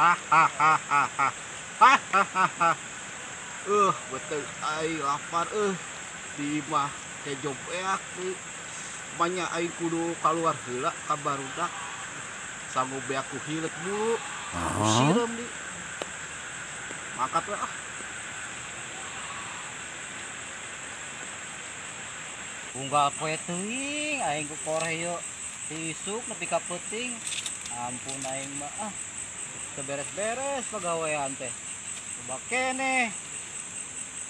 Hahaha. Hahaha. Betul aing lapar di mah kejo beak deui. Banyak aing kudu kaluar heula ka barudak. Sanggup beak ku hilet mulu. Sireum di. Mangkat we ah. Unggal poe teuing aing ku koreh ieu. Isuk nepi ka peuting. Ampun aing mah ah. Teu beres-beres pagawean teh. Coba keneh.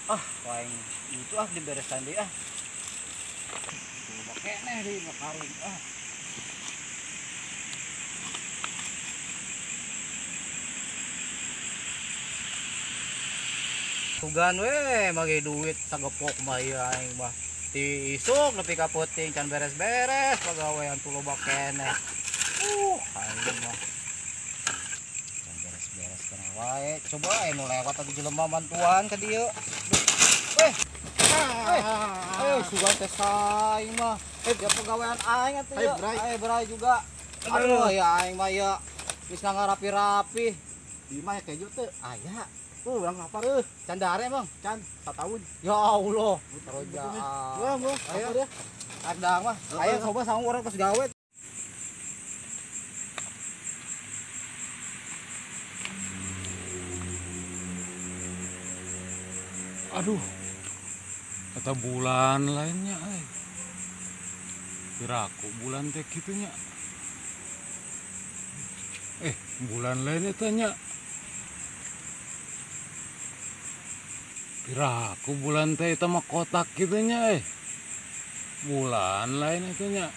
Ah, aing itu ah diberesan deui ah. Coba keneh deui makaring ah. Sugan we mage duit sagepok mah ieu aing mah. Ti isuk nepi ka peuting can beres-beres pagawean tu loba keneh. Aing mah. Can beres-beres keneh wae. Coba aing nu lewat atuh jelema mantuan ka dieu. Weh. Sugan teh saing mah. Ya pagawean aing atuh ieu. Bray juga. Aduh ya aing mah ieu geus ngarapi-rapi. Di mah kejo teu aya. Urang lapar Can dare, Bang. Can sataun. Ya Allah. Roja. Wah, ayo deh. Kadang mah. Ayo coba sama urang tos gawe. Aduh. Kata bulan lainnya euy. Piraku bulan teh kitu nya. Bulan lain eta nya. Piraku bulan teh eta mah kotak kitu nya Bulan lain eta nya.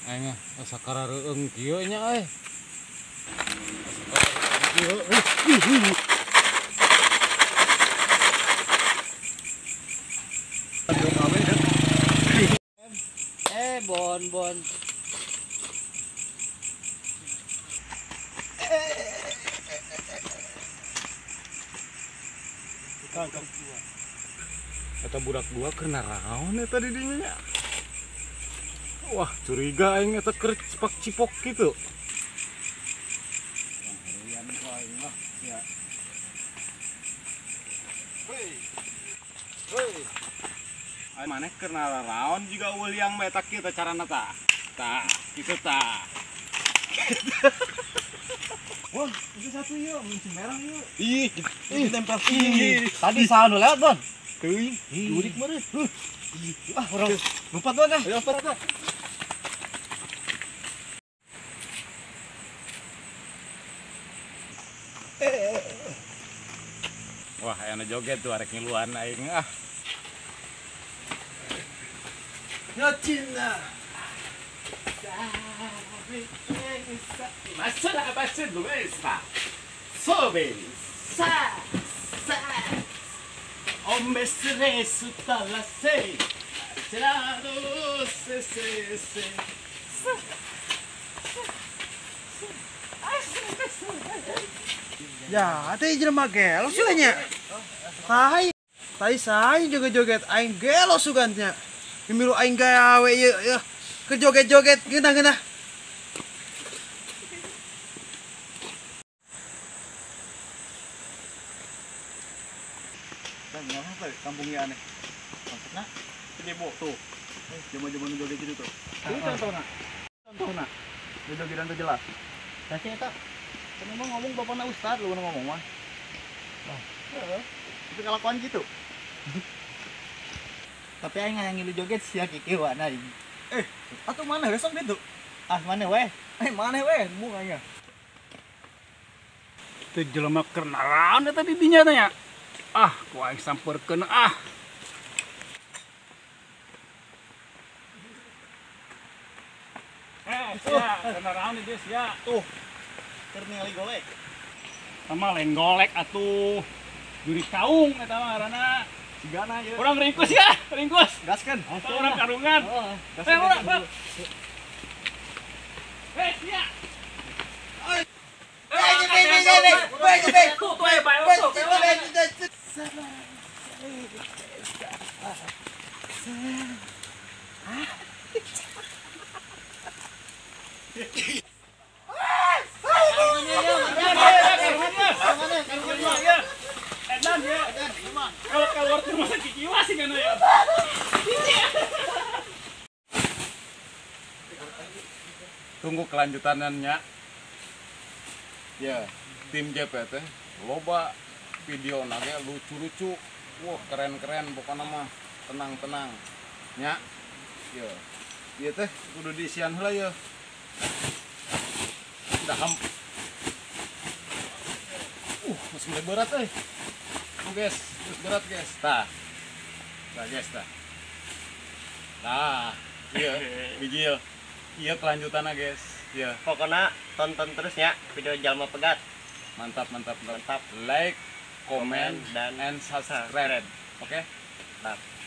Aing asa karareueung kieu nya euy. Asa karareueung kieu. Bon bon. Eta budak dua keur naraon eta di dinya nya. Wah, curiga aing eta keur cipak-cipok kitu. Hei. Maneh keur naraon juga uliang mah eta kieu teh carana tah. Tah, kitu tah. Wah, itu satu ieu, si merah ieu. Ih, tempel ih. Tadi saha nu lewat, Bon? Teuing, jurik meureun. Ah, urang lupa Bon ah. Ayo lompat atuh. Wah, aya nu joget tuh arek ngiluan aing ah. Ya Cina. Ya, teh jelema gelo sugan nya. Tai, tai saya joget-joget aing gelo sugan nya. Mimilu aing gawe ieu ieu. Ke joget-joget geunah-geunah. Kan ngapa kampungnya aneh. Maksudna penyebok tuh. Zaman-zaman joget gitu tuh. Itu contohna. Contohna. Jogetan teu jelas. Tah eta. Kan emang ngomong bapakna ustad lu ngomong mah. Oh. Heeh. Tapi kelakuan gitu. Tapi aing hayang ngilu joget sia kikieuan aing. Atuh mana we sok ditu? Ah, mana we? Mana we? Mung aing. Teu jelema keur naraon eta di dinya teh nya. Ah, ku aing sampeurkeun ah. Sia, keur naraon di dieu sia. Tuh. Keur ningali golek. Sama lain golek atuh. Juri kaung eta mah ngaranna. Sigana ieu. Urang ringkus ya, ringkus. Gaskeun. Urang karungan. Heeh. Urang, Bang. Sia. Tunggu kelanjutannya. Ya, tim JP teh loba video nage lucu-lucu. Wah, keren-keren pokoknya mah. Tenang-tenang. Nya. Ya. Ieu teh kudu diisian heula ya. Daham. Geus mulai berat euy. Guys, geus berat guys. Tah. Tah guys tah. Tah, ieu bijil. Ieu kelanjutanna guys. Iya. Pokoknya tonton terus ya video Jalma Pegat. Mantap, mantap, mantap. Like, comment, dan and subscribe. Oke? Mantap.